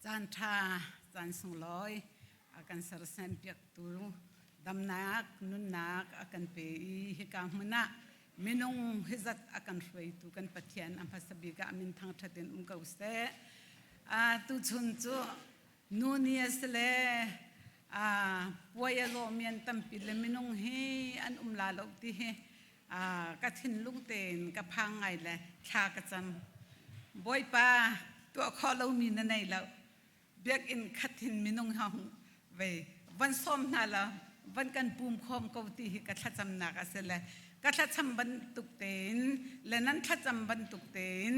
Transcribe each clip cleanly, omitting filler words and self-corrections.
Caan ṭha, caan sunglawi a kan sersiam piaktu damnak, nunnak a kan pe i hika hmun ah minung hi zat a kan hruaitu kan Pathian a hmasa bik ah min thangṭhat in um ko seh. Tuchun cu nu ni a si le puai a lawhmi an tampi le minung hi an um la lo ti hi ka thinlung tein ka phang ngai le thla ka cam. Bawipa, tuah khawh lomi na nei lo. Biakinn khat hin minung hong vei van sawm hna la van kan pum khawm ko ti hi ka thlacamnak a si le ka thlacam bantuk tein le nan thlacam bantuk tein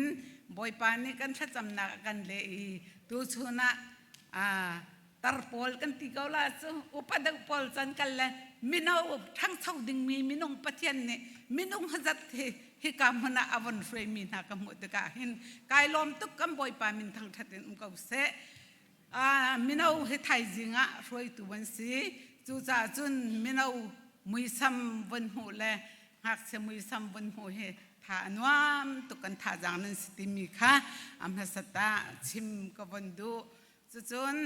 Bawipa nih kan thlacamnak a kan leh i tuchun ah tar pawl kan ti ko la cu upa deuh pawl can kal le mino ṭhangcho dingmi minung Pathian nih minung hazat hi hika hmun ah a von hruaimi hna ka hmuh tikah hin kai lawm tuk. Kan Bawipa min thangṭhat in um ko seh. Mino hi thaizing ah hruaitu an si. Cucaah cun mino muisam von hmuh le ngakchia muisam von hmuh hi tha a nuam tuk. Kan thazaang nan si timi kha a hmasat ah chim ka von duh. Cucun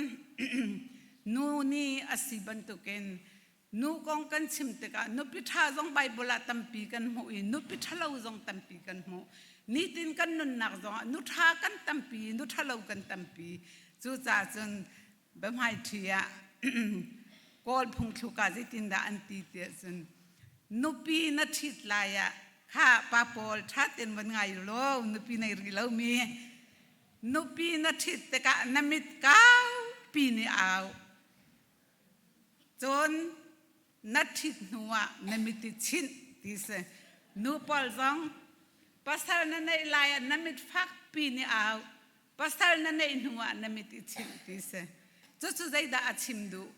nu nih a si bantukin nu kong kan chim tikah nupi ṭha zong Baibal ah tampi kan hmuh i nupi ṭhalo zong tampi kan hmuh. Nitin kan nunnak zongah nu ṭha kan tampi, nu ṭhalo kan tampi. Cucaah cun biahmaiṭhi ah Kawl phungthluk ah zeitindah an ti tiah cun, nupi na ṭhit lai ah kha pa pawl ṭha tein van ngai law nupi nei rih lomi Nupi na ṭhit tikah na mit kaupi nih au. Cun na ṭhit hnuah na mit i chinh ti si. Nu pawl zong pasal na neih lai ah na mit fakpi nih au. Pasal na neih hnuah na mit i chinh ti si. Cucu zeidah a chim duh?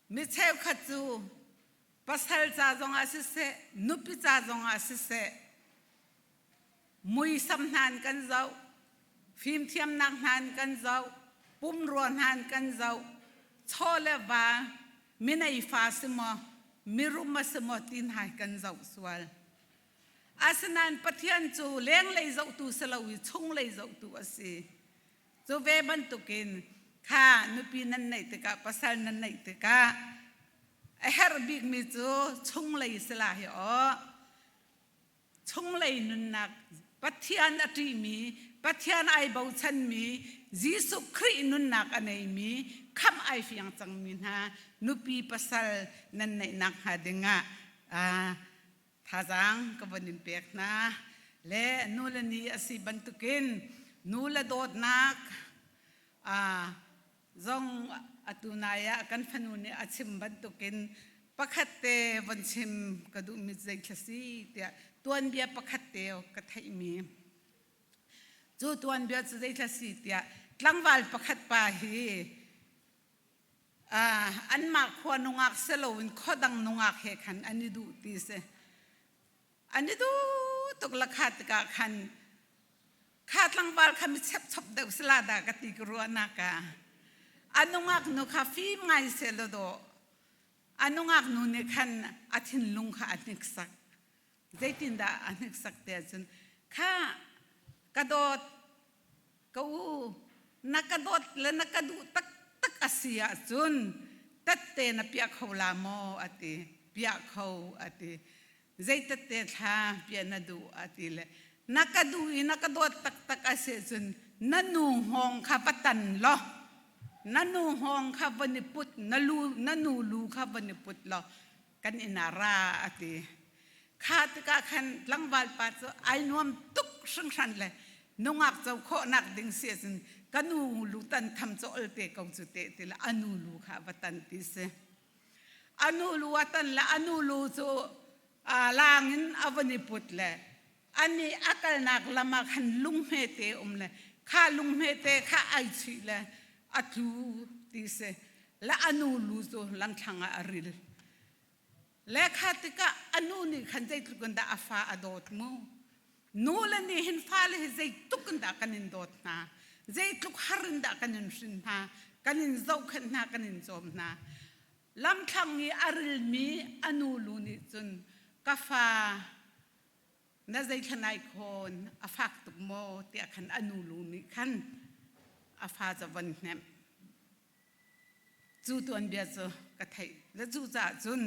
Mi cheukhat cu pasal ca zongah siseh, nupi ca zongah siseh, muisam hna in kan zoh, fimthiamnak hna in kan zoh, pumrua hna in kan zoh, chaw le va, minei fa si maw, mirum a si maw ti hna hi kan zoh sual. Asinain Pathian cu lenglei zohtu si lo i chunglei zohtu a si. Cu ve bantukin kha nupi nan neih tikah, pasal nan neih tikah a herh bikmi cu chunglei si la hi aw. Chunglei nunnak, Pathian a ṭihmi, Pathian ai bochanmi, Jesuh Khrih nunnak a neimi, khamh ai fiang cangmi hna nupi pasal nan neihnak hnga dingah thazaang ka von in pek hna. Le nu le ni a si bantukin nu le dawtnak zong atu nai ah kan fanu nih a chim bantukin pakhat te von chim ka duhmi zeithla si tiah, tuanbia pakhat te ka theihmi cu tuanbia cu zeithla si tiah, tlangval pakhat pa hi anmah khua nungak si loin khuadang nungak he khan an i duh ti si. An i duh tuk lakha tikah khan kha tlangval kha mi chepchop deuh sila dah ka ti ka ruahnak ah a nungak nu kha fim ngai seh law dawh a nungak nu nih khan a thinlung kha a hniksak. Zeitindah a hniksak te ahcun, kha ka dawt ka u, na ka dawt le na ka duh taktak a si ahcun tette na piah kho la maw? a ti. Piah kho, a ti. Zei tette thla piah na duh? a ti le, na ka duh i na ka dawt taktak a si ahcun na nu hngawng kha va tan law na nu hngawng kha von i put, na lu na nu lu kha von i put law kan inn ah ra, a ti. Kha tikah khan tlangval pa cu ai nuam tuk hringhran le nungak co khawhnak ding si ahcun ka nu lu tan tham cu ol te ko cu te ti le a nu lu kha va tan ti si. A nu lu a tan le a nu lu cu laang in a von i put le ani a kalnak lam ah khan lunghme te um le kha lunghme te kha ai chuih le a tlu ti si le a nu lu cu langthlang ah a ril le kha tikah a nu nih khan zeitluk in dah a fa a dawt mu. Nu le nih hin fale hi zeitluk in dah kan in dawt hna, zeitluk har in dah kan in hrin hna, kan in zohkhenh hna, kan in cawm hna. Lamthlang i a rilmi a nu lu nih cun, ka fa. Na zeithla nai khawn a fak tuk maw tiah khan a nu lu nih khan a fa cu a von hnemh. Cu tuanbia cu ka theih. Le cucaah cun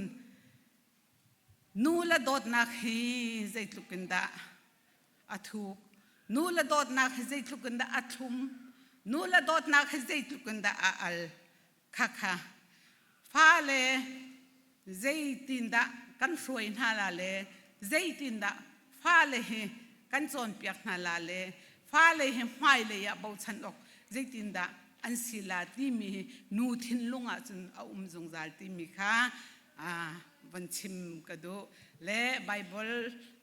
nu le dawtnak hi zeitluk in dah a thuk. Nu le dawtnak hi zeitluk in dah a thlum. Nu le dawtnak hi zeitluk in dah a al. Khakha fale zeitindah kan hruai hna la le zeitindah fale hi kan cawnpiak hna la le fale hi hmailei ah bochan awk zeitindah an si la timi hi nu thinlung ah cun a um zungzal timi kha von chim ka duh le Bible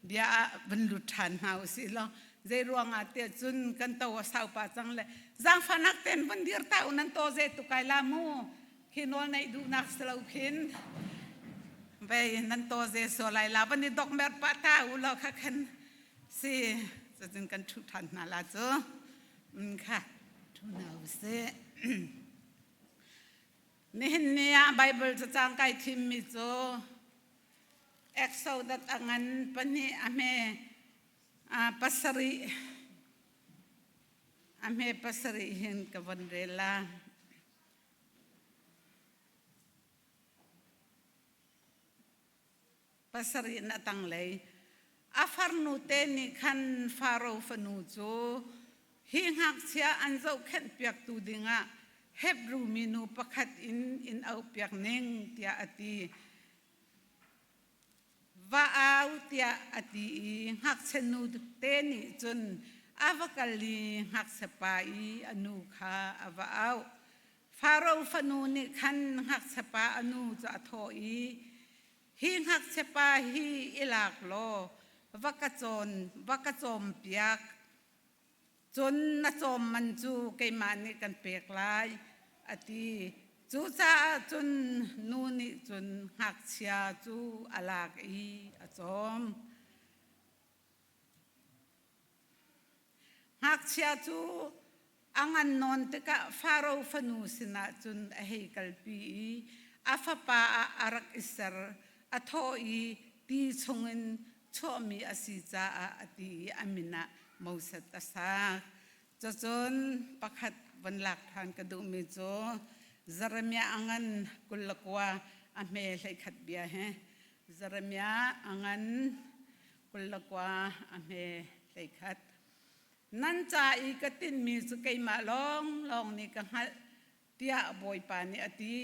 bia ah van lut ṭhan hna usih law zei ruangah tiah cun kan to a sau pa cang le zaangfahnak ten von dir ta u nan to ze tu kai la mu khi nawl neih duhnak si lo khin vei nan to ze so lai la van i dok mer pa ta u law kha khan si cun kan ṭhu ṭhan hna la cu kha ṭhu hna usih. Nihin ni ah Baibal cacang kai thimmi cu Exodus a ngan pahnih a hme pasarih a hme pasarih hin ka von rel la. Pasarih in a tanglei. A farnu te nih khan Faro fanu cu hi ngakchia an zohkhenh piaktu dingah Hebru minu pakhat in in auhpiak ning tiah a ti. Va au tiah a ti i ngakchia nu te nih cun a va kal i ngakchia pa i a nu kha a va auh. Faro fanu nih khan ngakchia pa a nu cu a thawh i Hi ngakchiapa hi i lak law va ka cawn, va ka cawmpiak. Cun na cawm man cu keimah nih kan pek lai, a ti. Cucaah cun nu nih cun ngakchia cu a lak i a cawm. Ngakchia cu a ngan nawn tikah Faro fanu sinah cun a hei kalpi i a fapa ah a rak i ser. A thawh i ti chungin chuahmi a si caah a ti i a min ah Moses a sak. Cucun pakhat von lak ṭhan ka duhmi cu Jeremiah a ngan 29 a hme 11 bia hi Jeremiah a ngan 29 a hme 11. Nan ca i ka tinhmi cu keimah lawnglawng nih ka hngalh, tiah Bawipa nih a ti.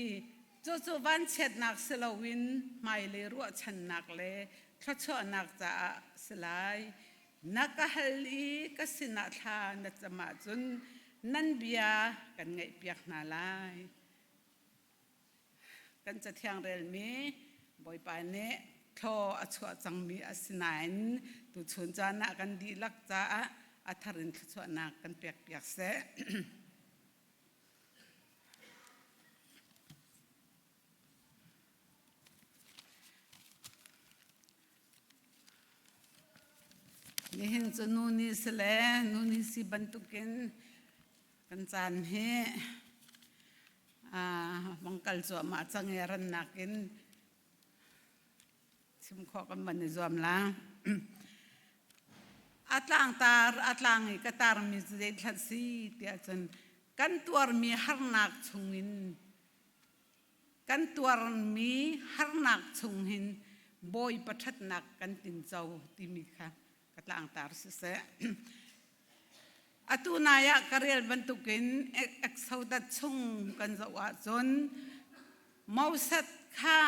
Cucu vanchiatnak si loin hmailei ruahchannak le thluachuahnak caah si lai. Na ka hal i ka sinah thla na cam ahcun nan bia kan ngaihpiak hna lai. Kan cathiang relmi Bawipa nih thlaw a chuah cangmi a si nain tuchun caan ah kan dihlak caah a thar in thluachuahnak kan pekpiak seh. Nihin cu nu ni si le nu ni si bantukin kan caan hi vong kal cuahmah cang i rannak in chim khawh kan van i zuam la. A tlangtar a tlang i ka tarmi cu zeithlat si tiah cun kan tuarmi harnak chungin kan tuarmi harnak chung hin Bawipa ṭhatnak kan tinco timi kha ka tlangtar siseh. Atu nai ah ka rel bantukin Exodus chung kan zoh ahcun Moses kha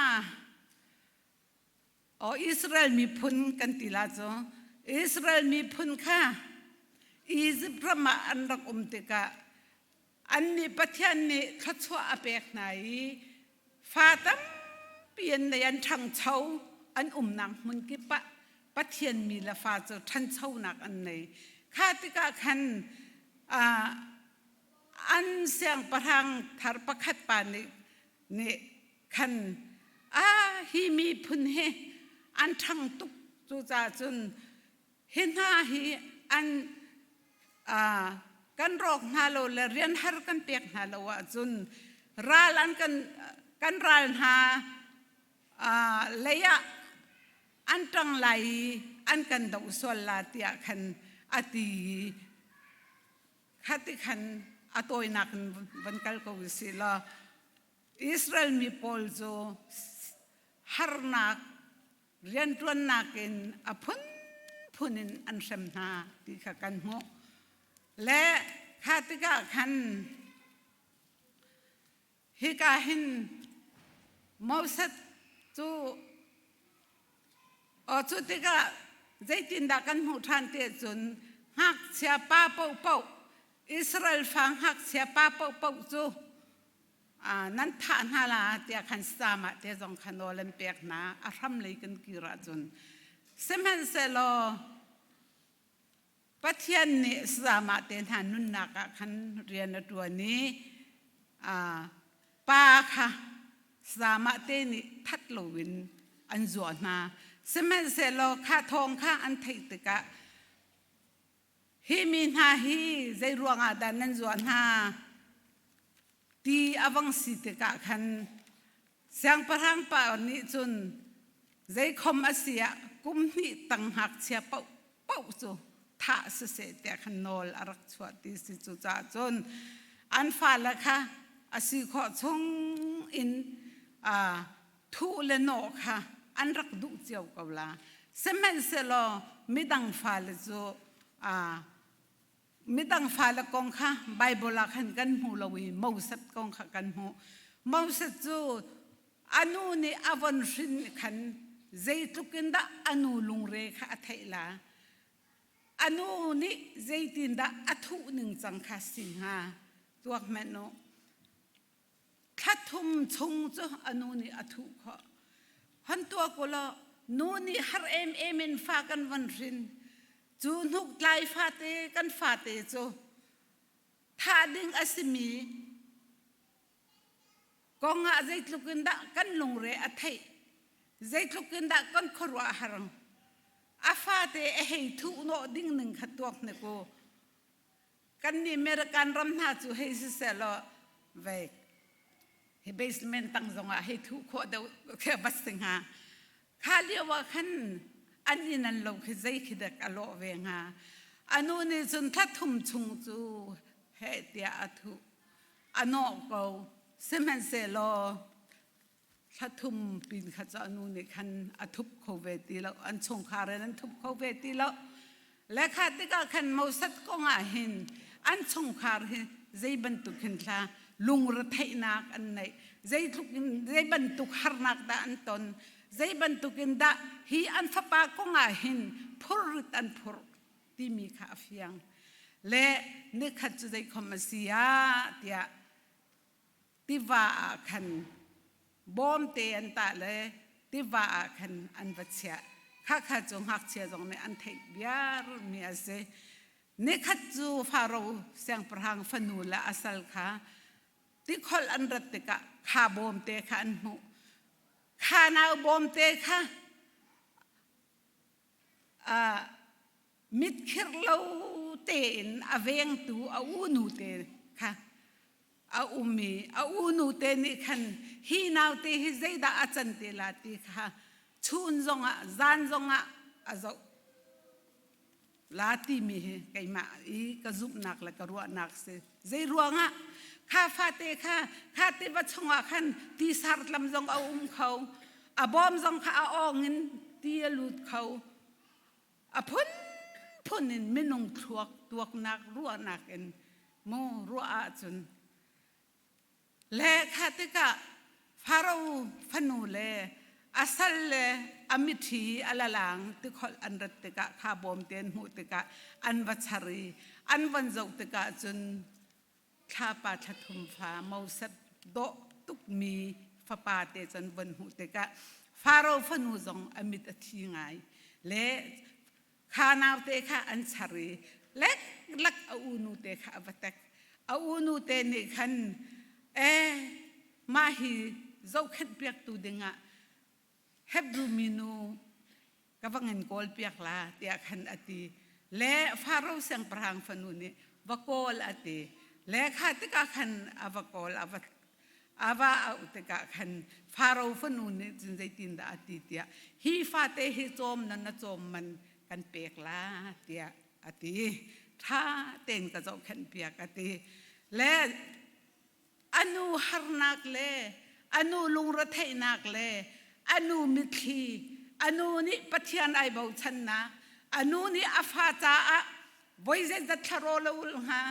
o Israel miphun kan ti la cu Israel miphun kha Egypt ram ah an rak um tikah annih Pathian nih thluachuah a pek hna i fa tampi an nei an ṭhangcho an umnak hmun kip ah Pathian mi le fa cu ṭhanchonak an nei kha tikah khan an siangpahrang thar pakhat pa nih nih khan a hi miphun hi an ṭhang tuk cucaah cun Hi hna hi an kan rawk hna lo le rian har kan pek hna lo ahcun ral an kan kan ral hna lei ah. An ṭang lai i an kan doh sual la tiah khan a ti i khati khan a tawinak in van kal ko usih law Israel mi pawl cu harnak rianṭuannak in a phunphun in an hrem hna ti kha kan hmuh. Le kha tikah khan hika hin Moses cu aw cu tikah zeitindah kan hmuh ṭhan ti ahcun ngakchia pa paohpaoh Israel fa ngakchia pa paohpaoh cu nan thah hna la tiah khan sama te zong kha nawl an pek hna a hram lei kan kir ahcun sihmanhsehlaw Pathian nih sama te hna nunnak ah khan rian a ṭuan i pa kha sama te nih that loin an zuah hna sihmanhsehlaw kha thawng kha an theih tikah Hi mi hna hi zei ruangah dah nan zuah hna ti a vang si tikah khan siangpahrang pa nih cun zeikhom a si ah kum hnih tang ngakchia paohpaoh cu thah siseh tiah khan nawl a rak chuah ti si. Cucaah cun an fale kha a si khawh chung in thuh le nawh kha an rak duh cio ko la. Sihmanhsehlaw midang fale cu midang fale kong kha Bible ah khan kan hmu lo i Moses kong kha kan hmuh. Moses cu a nu nih a von hrin khan zeitluk in dah a nu lungre kha a theih la. A nu nih zeitindah a thuh ning cang kha si hnga tuak hmanh u. Thla thum chung cu a nu nih a thuh khawh. Hon tuak u law nu nih har emem in fa kan von hrin. Cu hnuktlai fate kan fate cu thah ding a simi kong ah zeitluk in dah kan lungre a theih, zeitluk in dah kan khuaruah a har. A fate a hei thuh nawh ding ning kha tuak hnik u. Kannih American ram hna cu hei siseh law vei hi basement tang zongah hei thuh khawh deuh khi va si hnga. Kha lio ah khan an inn an lo khi zei khi dek a lawh ve hnga. A nu nih cun thla thum chung cu heh tiah a thuh. A nawh ko. Sihmanhsehlaw thla thum pin kha cu a nu nih khan a thup kho ve ti lo an chungkhar in an thup kho ve ti lo le kha tikah khan Moses kong ah hin an chungkhar hi zei bantuk hin thla lungretheihnak an neih zeitluk in zei bantuk harnak dah an ton zei bantuk in dah hi an fapa kong ah hin phurrit an phurh timi kha a fiang le nikhat cu zeikhom a si ah tiah tiva ah khan bawmte an tah le tiva ah khan an va chiah. Khakha cu ngakchia zong nih an theih viar mi a si. Nikhat cu Faro siangpahrang fanu le a sal kha tikholh an rat tikah kha bawmte kha an hmuh. Kha nau bawmte kha mitkhirh lo tein a vengtu a unu te kha a um i a unu te nih khan hi naute hi zeidah a can te la ti kha chun zongah zan zongah a zoh la timi hi keimah i ka zumhnak le ka ruahnak si. Zei ruangah kha fate kha kha tiva chungah khan ti sartlam zong a um kho a bawm zong kha a awng in ti a lut kho a phunphun in minung thluak tuaknak ruahnak in mu ruah ahcun Le kha tikah Faro fanu le a sal le a miṭhi a lalang tikholh an rat tikah kha bawmte an hmuh tikah an va char i an von zoh tikah cun thlapa thla thum fa Moses dawh tukmi fapa te cu an von hmuh tikah Faro fanu zong a mit a thi ngai le Kha naute kha an char i leklak a unu te kha a va tek. A unu te nih khan ee mah hi zohkhenh piaktu dingah Hebrew minu ka va ngin kawl piak la tiah khan a ti. Le Faro siangpahrang fanu nih va kawl a ti. Le kha tikah khan a va kawl a va. A va auh tikah khan Faro fanu nih cun zeitindah a ti tiah hi fate hi cawm na na cawm man kan pek la tiah a ti. Ṭha tein ka zohkhenh piak a ti. Le a nu harnak le a nu lungretheihnak le a nu mitthli a nu nih Pathian ai bochannak a nu nih a fa caah voi zeizat thla rawl a ulh hnga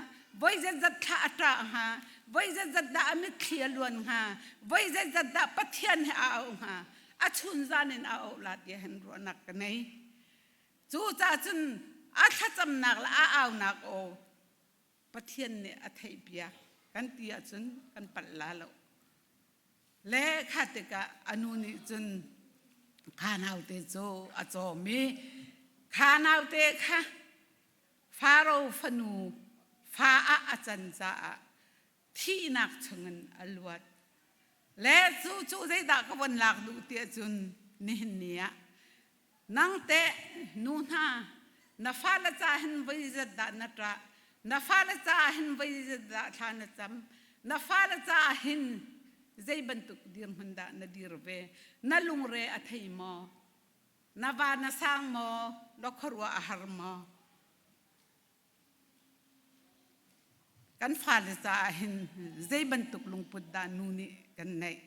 voi zeizat thla a ṭah hnga voi zeizat dah a mitthli a luan hnga voi zeizat dah Pathian he a auh hnga a chunzan in a auh la tiah hin ruahnak ka nei cu ca cun a thlacamnak le a aunak aw Pathian nih a theihpiak kan ti ahcun kan palh la lo. Le kha tikah a nu nih cun kha naute cu a cawm i kha naute kha Faro fanu fa ah a can caah thihnak chungin a luat. Le cu cu zeidah ka von lak duh ti ahcun nihin ni ah nang teh nu hna na fale ca hin voi zat dah na ṭah na fale ca hin voi zat dah thla na cam na fale ca hin zei bantuk dirhmun dah na dir ve na lungre a thei maw na va na sang maw na khuaruah a har maw Kan fale caah hin zei bantuk lungput dah nu nih kan neih?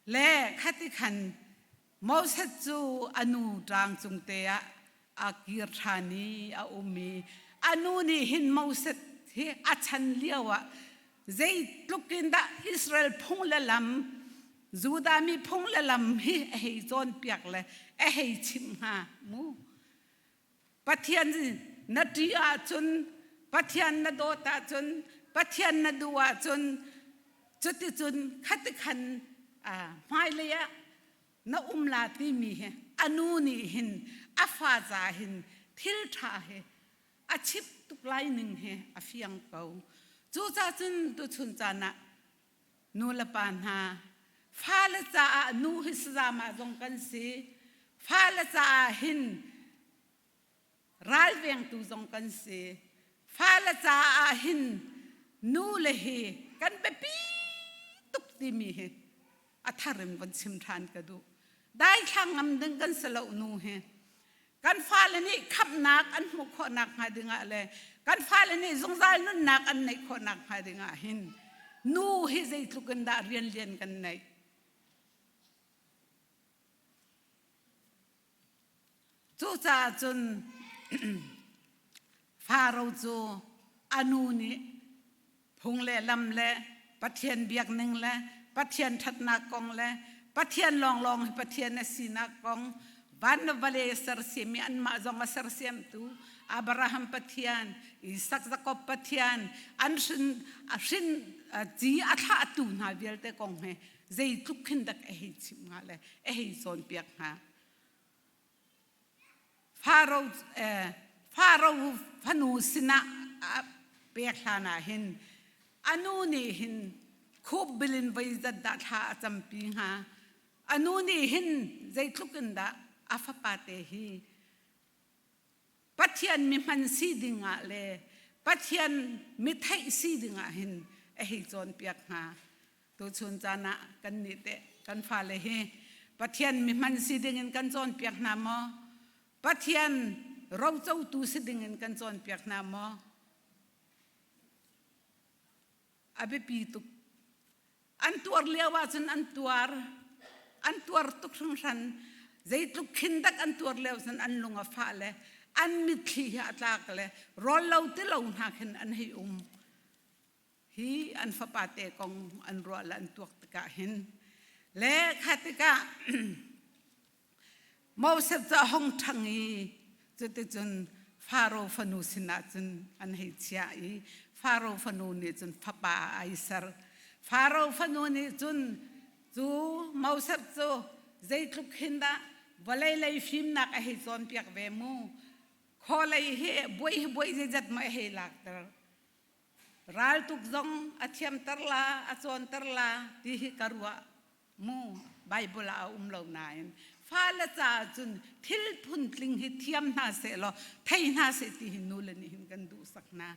Le khati khan Moses cu a nu ṭang cung te ah a kir ṭhan i a um i a nu nih hin Moses hi a chan lio ah zeitluk in dah Israel phung le lam Judah mi phung le lam hi a hei cawnpiak le a hei chimh hnga mu. Pathian na ṭih ahcun, Pathian na dawt ahcun, Pathian na duh ahcun, cuticun khati khan hmailei ah na um la timi hi a nu nih hin a fa ca hin thil ṭha hi a chip tuk lai ning hi a fiang ko. Cucaah cun tuchun caan ah nu le pa hna fale caah nu hi sazamah zong kan si fale caah hin ralvengtu zong kan si fale caah hin nu le hi kan biapi tuk timi hi a thar in von chim ṭhan ka duh daithlang ngam ding kan si lo nu hi Kan fale nih khamhnak an hmuh khawhnak hnga dingah le kan fale nih zungzal nunnak an neih khawhnak hnga dingah hin nu hi zeitluk in dah rian lian kan neih. Cucaah cun Faro cu a nu nih phung le lam le Pathian biakning le Pathian ṭhatnak kong le Pathian lawnglawng hi Pathian a sinak kong van le vawlei a sersiam i anmah zong a sersiamtu Abraham Pathian, Isak Jakob Pathian, an hrin a hrin ci a thlahtu hna vialte kong he zeitluk khin dak a hei chimh hnga le a hei cawnpiak hnga. Faro, eh, Faro fanu sinah a pek hlan ah hin a nu nih hin khup bil in voi zat dah thla a campi hnga a nu nih hin zeitluk in dah a fapa te hi Pathian mi hman si dingah le Pathian mi theih si dingah hin a hei cawnpiak hnga Tuchun caan ah kannih teh kan fale hi Pathian mi hman si dingin kan cawnpiak hna maw? Pathian rocotu si dingin kan cawnpiak hna maw? A biapi tuk. An tuar lio ahcun an tuar. An tuar tuk hringhran. Zeitluk khin dak an tuar lio cun an lung a fah le an mitthli hi a tlak le rawl lo ti lo hna khin an hei um. Hi an fapate kong an ruah le an tuak tikah hin le kha tikah Moses cu a hung ṭhang i cuticun Faro fanu sinah cun an hei chiah i Faro fanu nih cun fapa ai ser. Faro fanu nih cun cu Moses cu zeitluk hin dah vawlei lei fimnak a hei cawnpiak ve mu. Khualei hi buai hi buai zeizat maw a hei lakter. Raltuk zong a thiamter la, a cawnter la ti hi ka ruah mu Bible ah a um lo nain fale caah cun thil phuntling hi thiam hna seh law thei hna seh ti hi nule nih hin kan duhsak hna.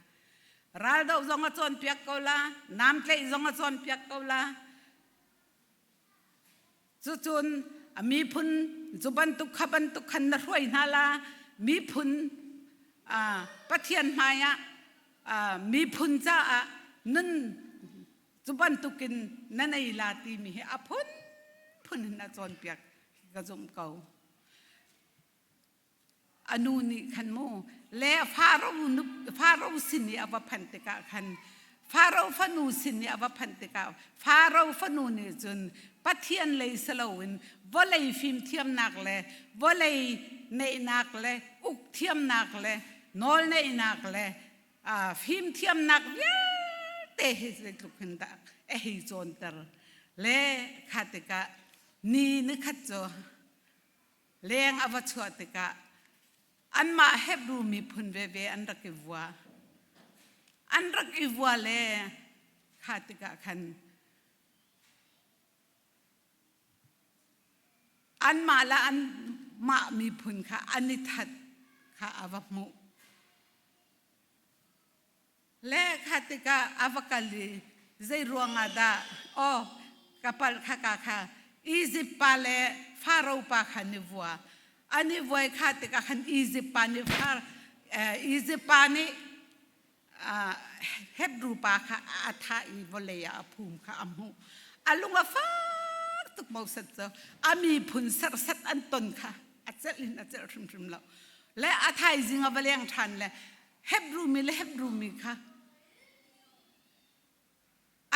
Raldoh zong a cawnpiak ko la, nam tlaih zong a cawnpiak ko la. Cucun a miphun cu bantuk kha bantuk khan na hruai hna la miphun Pathian hmaiah miphun caah nun cu bantukin na nei la timi hi a phunphun in a cawnpiak ka zumh ko. A nu nih khan mu le Faro Faro sin i a va phanh tikah khan Faro fanu sin i a va phanh tikah Faro fanu nih cun Pathian lei si loin vawlei fimthiamnak le vawlei neihnak le ukthiamnak le nawlneihnak le fimthiamnak vialte hi zeitluk hin dah a hei cawnter le kha tikah ni nikhat cu leng a va chuah tikah anmah Hebrew miphun veve an rak i vua. An rak i vua le kha tikah khan anmah le anmah miphun kha an i that kha a va hmuh. Le kha tikah a va kal i zei ruangah dah aw ka palh kha ka kha Izipt pa le Faro pa kha an i vua. An i vuai kha tikah khan Izipt pa nih Far Izipt pa nih Hebrew pa kha a thah i vawlei ah a phum kha a hmuh. A lung a fak tuk Moses cu a miphun serhsat an ton kha a celh in a celh hrimhrim lo. Le a thaizing a va leng ṭhan le Hebrew mi le Hebrew mi kha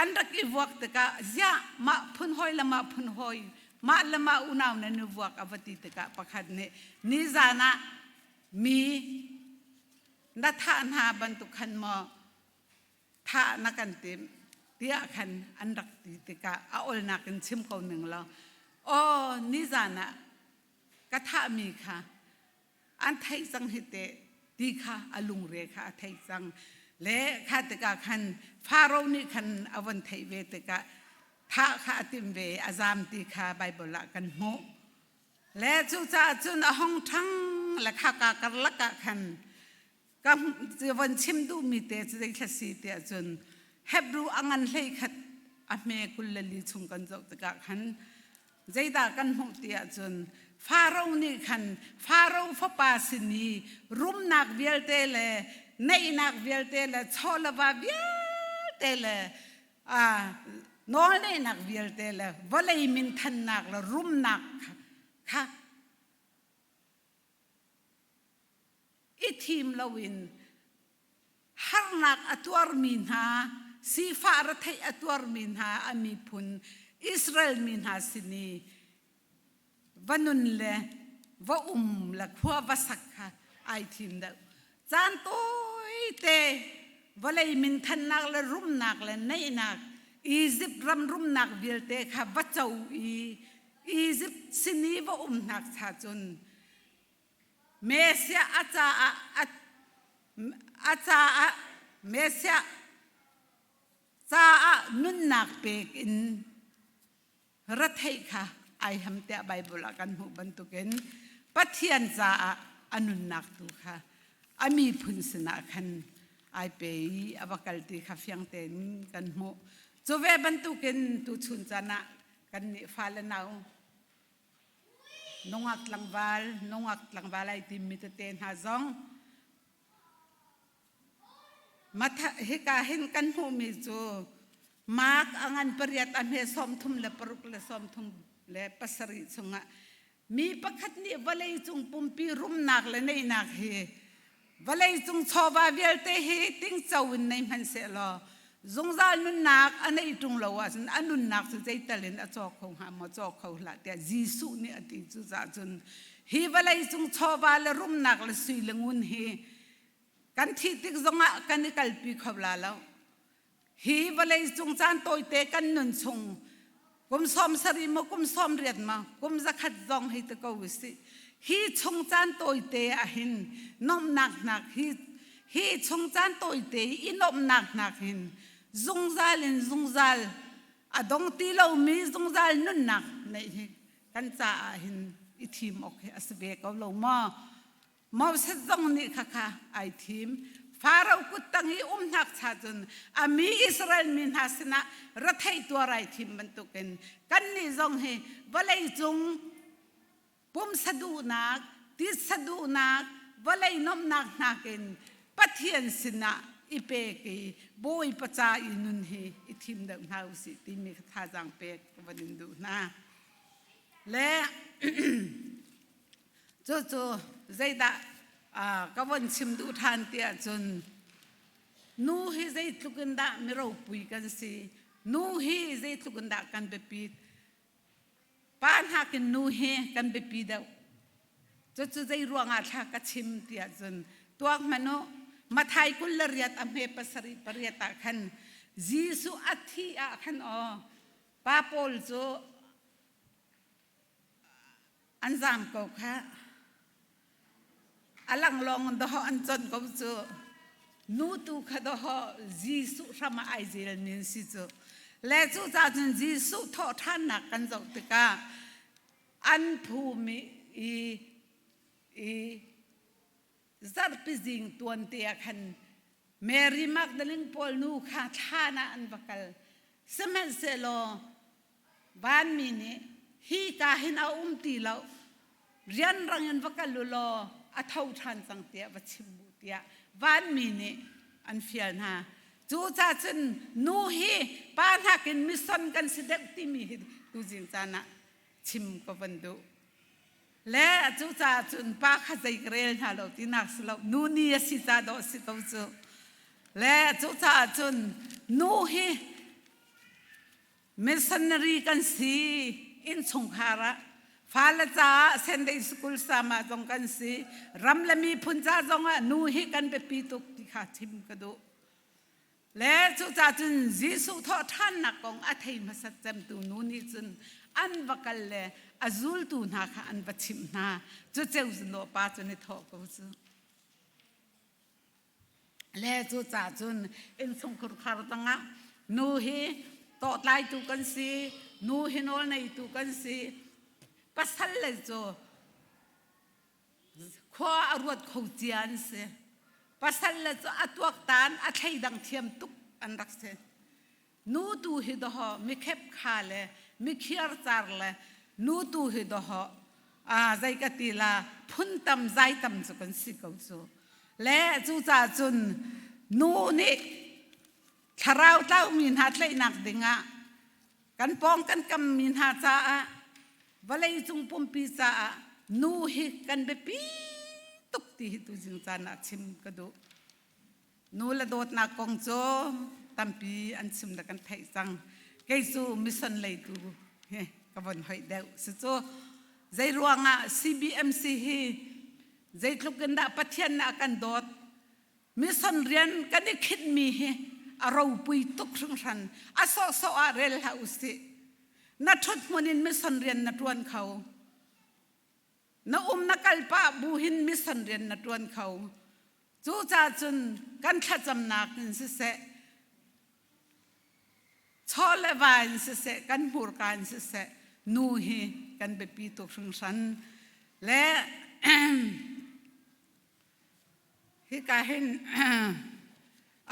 an rak i vuak tikah ziah mah phun hawi le mah phun hawi mah le mah unau nan i vuak a va ti tikah pakhat nih nizan ah mi na thah hna bantuk khan maw thah na kan timh tiah khan an rak ti tikah a olnak in chim ko ning law aw nizan ah ka thahmi kha an theih cang hi teh ti kha a lungre kha a theih cang le kha tikah khan Faro nih khan a von theih ve tikah thah kha a timh ve a zam ti kha Baibal ah kan hmuh le cucaah cun a hong ṭhang le khaka karlak ah khan ka von chim duhmi te cu zeithla si tiah cun Hebrew a ngan hlei khat a hme 22 chung kan zoh tikah khan zeidah kan hmuh ti ahcun Faro nih khan Faro fapa sin i rumnak vialte le neihnak vialte le chawlava vialte le nawlneihnak vialte le vawlei minthannak le rumnak kha i thim loin harnak a tuarmi hna sifah retheih a tuarmi hna a miphun Israel mi hna sin i va nun le va um le khua va sak kha ai thim deuh. Caan tawite vawlei minthannak le rumnak le neihnak Izipt ram rumnak vialte kha va co i Izipt sin i va umnak cha cun Messiah a caah a caah Messiah caah nunnak pek in retheih kha ai ham tiah Baibal ah kan hmuh bantukin Pathian caah a nunnak tu kha a miphun sinah khan ai pe i a va kal ti kha fiang tein kan hmuh. Cu ve bantukin tuchun caan ah kannih fale nau Nungak tlangval, nungak tlangval ai timmi tete hna zong hika hin kan hmuhmi cu Mark a ngan pariat a hme 36 le 37 chungah mi pakhat nih vawlei cung pumpi rumnak le neihnak hi Vawleicung chawva vialte hi tingco in nei hmanhsehlaw zungzal nunnak a neih ṭung lo ahcun a nunnak cu zeital in a caw kho hnga maw caw kho hlah tiah Jesuh nih a ti. Cucaah cun hi vawleicung chawva le rumnak le sui le ngun hi kan thih tik zongah kan i kalpi kho la lo. Hi vawleicung caan tawite kan nun chung kum 70 maw kum 80 maw kum 100 zong hei ti ko usih. Hi chung caan tawite ah hin nuamhnak hnak hi hi chung caan tawite i nuamhnak hnak hin zungzal in zungzal a dong ti lomi zungzal nunnak neih hi kan caah hin i thim awk hi a si ve ko lo maw? Moses zong nih khakha ai thim. Faro kuttang i um hnak cha cun a mi Israel mi hna sinah retheih tuar ai thim bantukin kannih zong hi vawlei cung pumsa duhnak, titsa duhnak, vawlei nuamhnak nakin Pathian sinah i pek i Bawipa ca i nun hi i thim deuh hna usih timi kha thazaang pek ka van in duh hna. Le cucu zeidah ka von chim duh ṭhan ti ahcun nu hi zeitluk in dah miropui kan si, nu hi zeitluk in dah kan biapit, Pa nakin nu hi kan biapi deuh. Cucu zei ruangah thla ka chim ti ahcun tuak hmanh u Mathai 28 a hme pasarih pariat ah khan Jesuh a thih ah khan aw pa pawl cu an zaam ko kha. A langlawng dawh an con ko cu. Nu tu kha dawh Jesuh hram ah ai zelmi an si cu. Le cucaah cun Jesuh thawhṭhannak kan zoh tikah an phumi i i zarhpi zing tuan te ah khan Mary Magdalene pawl nu kha thlan ah an va kal. Sihmanhsehlaw vanmi nih hi ka hin a um ti lo rianrang in va kal u law a tho ṭhan cang tiah va chim u tiah vanmi nih an fial hna. Cucaah cun nu hi pa nakin mison kan si deuh timi hi tuzing caan ah chim ka van duh. Le cucaah cun pa kha zei ka rel hna lo tinak si lo nu ni a si ca dawh si ko cu. Le cucaah cun nu hi Missionary kan si innchungkhar ah fale caah Sunday school sama zong kan si ram le miphun ca zong ah nu hi kan biapi tuk ti kha chim ka duh le cucaah cun Jesuh thawhṭhannak kong a thei hmasat cemtu nu nih cun an va kal le a zultu hna kha an va chimh hna cu ceu zunawh pa cu ni thawh ko cu Le cucaah cun innchungkhur khar tangah nu hi tawhtlaitu kan si, nu hi nawlneitu kan si. Pasal le cu khua a ruat kho cia an si. Pasal le cu a tuaktan a thleidang thiam tuk an rak si. Nu tu hi dawh mikhep kha le mikhiar car le nu tu hi dawh zei ka ti la phun tam zai tam cu kan si ko cu. Le cucaah cun nu nih thlarau tlaumi hna tlaihnak dingah kan pawng kan kammi hna caah vawlei cung pumpi caah nu hi kan biapi tuk ti hi tuzing caan ah chim ka duh. Nu le dawtnak kong cu tampi an chim le kan theih cang. Kei cu mission leitu hi ka von hoih deuh. Si cu zei ruangah CBMC hi zeitluk in dah Pathian nih a kan dawt. Mission rian kan i khinhmi hi a ropui tuk hringhran. A sawhsawh ah rel hlah usih. Na ṭhut hmun in mission rian na ṭuan kho. Na um na kal pah bu hin mission rian na ṭuan kho. Cucaah cun kan thlacamnak in siseh, chaw le va in siseh, kan hmurka in siseh, nu hi kan biapi tuk hringhran. Le hika hin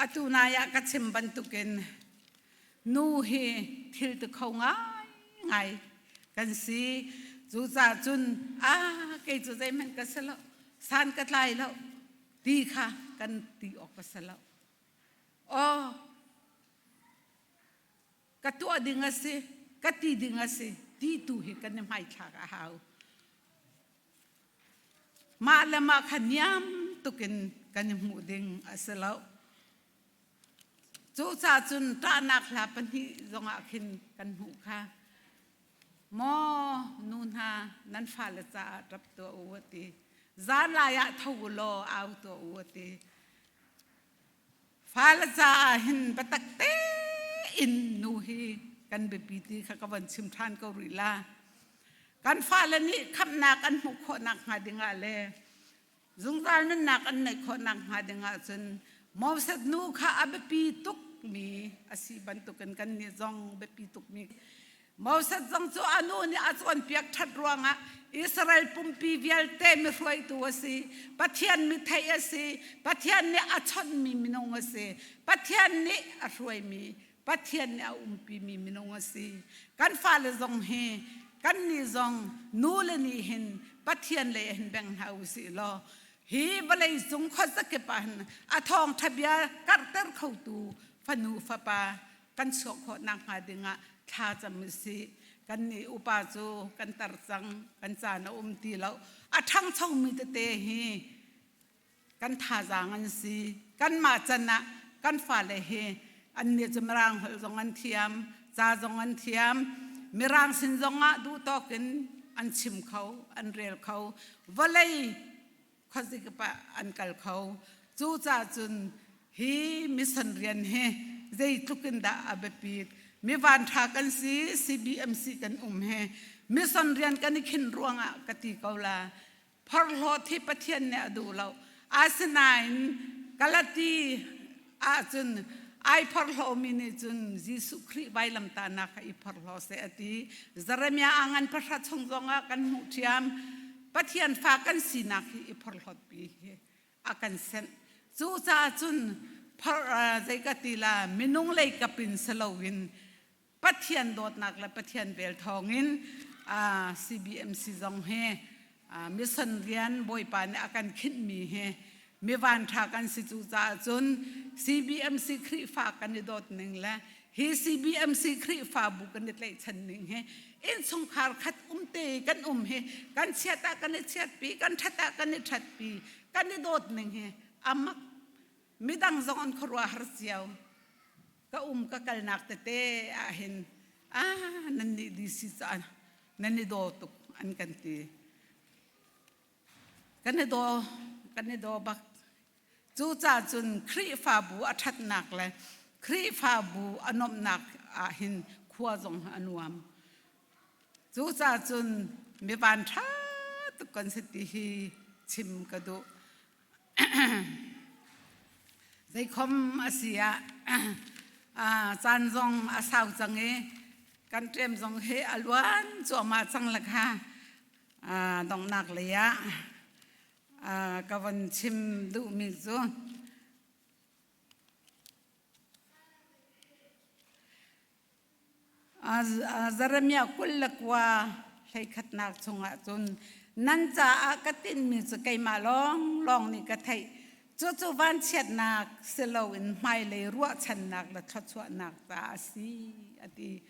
atu nai ah ka chim bantukin nu hi thil ti kho ngaingai kan si. Cucaah cun a kei cu zeihmanh ka si lo, san ka tlai lo ti kha kan ti awk ka si lo. Aw ka tuah ding a si, ka ti ding a si ti tu hi kan i hmaithlak a hau. Mah le mah kha niam tukin kan i hmuh ding a si lo. Cucaah cun ṭahnak hla pahnih zongah khin kan hmuh kha. Maw nu hna nan fale caah ṭap tuah u a ti. Zanlai ah tho u law au tuah u a ti. Fale caah hin biatak tein nu hi kan biapi ti kha ka von chim ṭhan ko rih la. Kan fale nih khamhnak an hmuh khawh nakhnga dingah le Zungzal nunnak an neih khawh nakhnga dingah cun Moses nu kha a biapi tukmi a si bantukin kannih zong biapi tukmi Moses zong cu a nu nih a cawnpiak ṭhat ruangah Israel pumpi vialte mi hruaitu a si. Pathian mi theih a si. Pathian nih a chawnhmi minung a si. Pathian nih a hruaimi, Pathian nih a umpimi minung a si. Kan fale zong hi kan nih zong nu le nih hin Pathian lei hin beng hna u sih law hi vawlei cung khuazakip ah hin a thawngṭha bia karhter khotu fanu fapa kan chuah khawh nakhnga dingah thla cam u sih. Kannih upa cu kan tar cang, kan caan a um ti lo. A ṭhangchomi tete hi kan thazaang an si. Kanmah can ah kan fale hi annih cu Mirang holh zong an thiam, ca zong an thiam. Mirang sin zongah duh tawk in an chim kho, an rel kho. Vawlei khuazikip ah an kal kho. Cucaah cun hi mission rian hi zeitluk in dah a biapit. Mi vanṭha kan si, CBMC kan um hi mission rian kan i khin ruangah ka ti ko la. Phorhlawt hi Pathian nih a duh lo. Asinain Galati ahcun ai phorhlawmi nih cun Jesuh Khrih vailamtahnak kha i phorhlaw seh a ti. Jeremiah a ngan pahra chung zongah kan hmuh ṭhiam. Pathian fa kan sinak hi i phorhlawtpi hi a kan senh. Cucaah cun zei ka ti la minung lei kap in si loin Pathian dawtnak le Pathian vel thawngin CBMC zong hi mission rian Bawipa nih a kan khinhmi hi mi vanṭha kan si cu caah cun CBMC Khrihfa kan i dawt ning le hi CBMC Khrihfabu kan i tlaihchan ning hi innchungkhar khat um te kan um hi kan chiat ah kan i chiatpi kan ṭhat ah kan i ṭhatpi kan i dawt ning hi amak midang zong an khuaruahhar cio ka um ka kalnak tete ah hin ah nan nih DC ca nan i daw tuk an kan ti kan i daw kan i daw bak Cucaah cun Khrihfabu a ṭhatnak le Khrihfabu a nuamhnak ah hin khua zong a nuam. Cucaah cun mi vanṭha tuk kan si ti hi chim ka duh. Zeikhom a si ah caan zong a sau cang i kan ṭem zong hi a luan cuahmah cang le kha donghnak lei ah ka von chim duhmi cu Jeremiah 29 hleikhatnak chungah cun nan caah ka tinhmi cu keimah lawnglawng nih ka theih cucu vanchiatnak si loin hmailei ruahchannak le thluachuahnak caah a si a ti.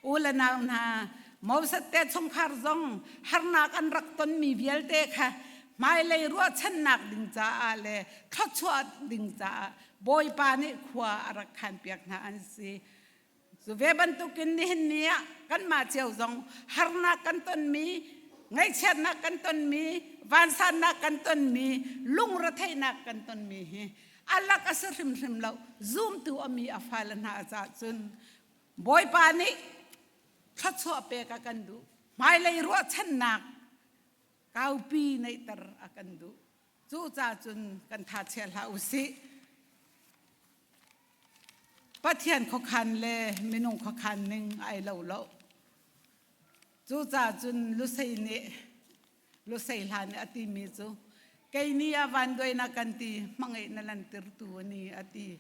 U le nau hna, Moses te chungkhar zong harnak an rak tonmi vialte kha hmailei ruahchannak ding caah le thluachuah ding caah Bawipa nih khua a rak khanpiak hna an si. Cu ve bantukin nihin ni ah kanmah cio zong harnak kan tonmi, ngaihchiatnak kan tonmi, vansannak kan tonmi, lungretheihnak kan tonmi hi alak a si hrimhrim lo. Zumtu a mi a fale hna caah cun Bawipa nih thluachuah pek a kan duh. Hmailei ruahchannak kaupi neihter a kan duh. Cucaah cun kan tha chia hlah u sih. Pathian khuakhan le minung khuakhan ning ai lo lo. Cucaah cun Lusei nih Lusei hla nih a timi cu kei ni ah vanduainak kan ti hmangaih na lantirtu ani a ti.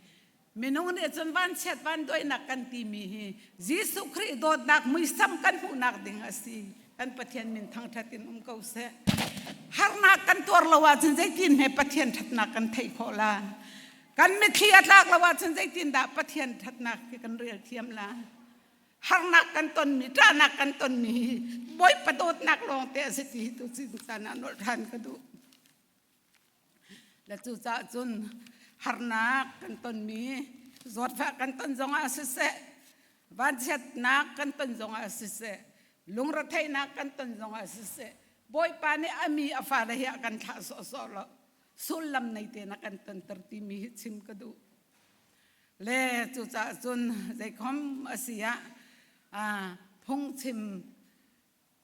Minung nih cun vanchiat vanduainak kan timi hi Jesuh Khrih dawtnak muisam kan hmuhnak ding a si. Kan Pathian min thangṭhat in um ko seh. Harnak kan tuar lo ahcun zeitin he Pathian ṭhatnak kan theih khawh la? Kan mitthli a tlak lo ahcun zeitindah Pathian ṭhatnak hi kan rel thiam la? Harnak kan tonmi, ṭahnak kan tonmi hi Bawipa dawtnak lawng te a si ti hi tu caan ah nolh ṭhan ka duh. Le cucaah cun harnak kan tonmi, zawtfah kan ton zongah siseh, vanchiatnak kan ton zongah siseh, lungretheihnak kan ton zongah siseh, Bawipa nih a mi a fale hi a kan thlah sawhsawh lo. Sullam nei tein a kan tonter timi hi chim ka duh. Le cucaah cun zeikhom a si ah phungchim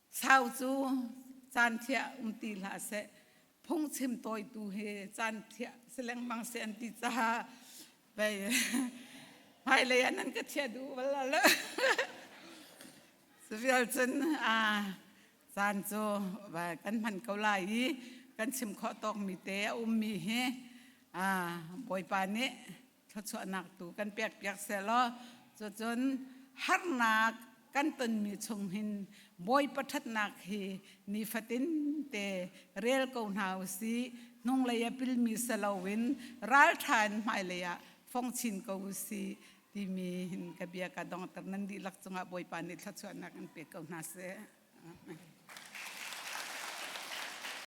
sau cu caan thiah um ti hlah seh. Phungchim tawitu hi caan thiah si lengmang seh an ti caah pei hmailei ah nan ka thiah duh bal lo. Cu vial cun. Caan cu kan hman ko lai i kan chim khawh tawkmi te a ummi hi Bawipa nih thluachuahnak tu kan pekpiak sehlaw cucun harnak kan tonmi chung hin Bawipa ṭhatnak hi nifatin te rel ko hna u sih. Hnunglei a pilmi si loin ralṭha in hmailei ah fong chin ko u sih timi hin ka bia ka dongter. Nan dihlak cungah Bawipa nih thluachuahnak in pe ko hna seh. Amen.